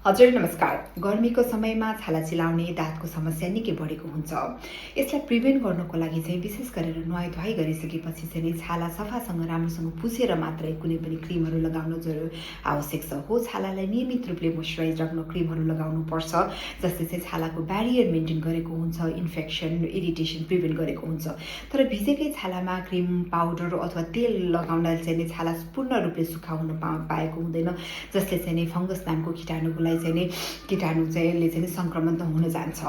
हजुर नमस्कार। गर्मीको समयमा छाला चिलाउने दाँतको समस्या निकै बढेको हुन्छ। यसलाई प्रिभेन्ट गर्नको लागि चाहिँ विशेष गरेर नुहाई-धुवाई गरिसकेपछि चाहिँ नि छाला सफासँग राम्रोसँग पुछेर मात्रै कुनै पनि क्रिमहरू लगाउन आवश्यक छ। हो छालालाई नियमित रूपले मोइस्चराइज राख्न क्रिमहरू लगाउनुपर्छ, जसले चाहिँ छालाको ब्यारियर मेन्टेन गरेको हुन्छ, इन्फेक्सन, इरिटेसन प्रिभेन्ट गरेको हुन्छ। तर भिजेकै छालामा क्रिम, पाउडर अथवा तेल लगाउँदा चाहिँ नि छाला पूर्ण रूपले सुकाउन पाएको हुँदैन, जसले चाहिँ नि फंगस नामको कीटाणु चाहिँले चाहिँ संक्रमण हुन जान्छ।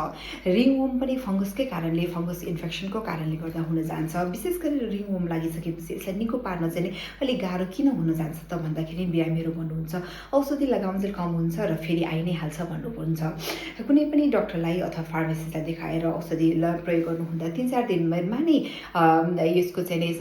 रिङवर्म पनि फंगसकै कारणले फंगस इन्फेक्सनको कारणले गर्दा हुन जान्छ। विशेष गरेर रिङवर्म लागिसकेपछि यसलाई निको पार्न चाहिँ अलिक गाह्रो किन हुन जान्छ त भन्दाखेरि बिरामीहरू भन्नुहुन्छ औषधि लगाउन्जेल कम हुन्छ र फेरि आइ नै हाल्छ भन्नुहुन्छ। कुनै पनि डाक्टरलाई अथवा फार्मेसिस्टलाई देखाएर औषधि प्रयोग गर्नुहुँदा 3-4 दिनमा नै यसको चाहिँ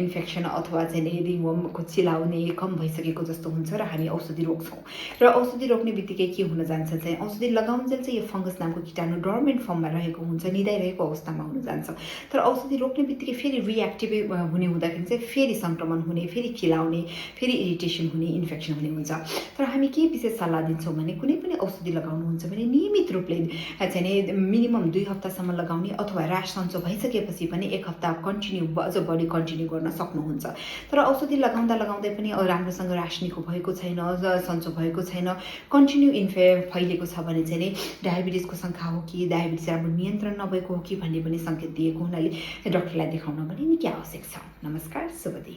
इन्फेक्सन अथवा चाहिँ रिङवर्मको चिलाउने कम भइसकेको जस्तो हुन्छ र हामी औषधि रोक्छौँ। र औषधि रोक्ने बित्तिकै के हुन जान्छ चाहिँ औषधि लगाउन्जेल चाहिँ यो फंगस नामको कीटाणु डर्मेन्ट फर्ममा रहेको हुन्छ, निदाइरहेको अवस्थामा हुन जान्छ। तर औषधि रोक्ने बित्तिकै फेरि रिएक्टिभ हुने हुँदाखेरि चाहिँ फेरि संक्रमण हुने, फेरि चिलाउने, फेरि इरिटेसन हुने, इन्फेक्सन हुने हुन्छ। तर हामी के विशेष सल्लाह दिन्छौँ भने कुनै पनि औषधि लगाउनुहुन्छ भने नियमित रूपले चाहिँ मिनिमम 2 हप्तासम्म लगाउने अथवा र्यास सन्चो भइसकेपछि पनि 1 हप्ता अझ बढी कन्टिन्यू गर्न सक्नुहुन्छ। तर औषधि लगाउँदै पनि राम्रोसँग र्यास निको भएको छैन, सन्चो भएको छैन, कन्टिन्यू फैलेको छ भने चाहिँ डायबिटिजको शङ्का हो कि डायबिटिज राम्रो नियन्त्रण नभएको हो कि भन्ने पनि सङ्केत दिएको हुनाले डाक्टरलाई देखाउन पनि निकै आवश्यक छ। नमस्कार, शुभ दिन।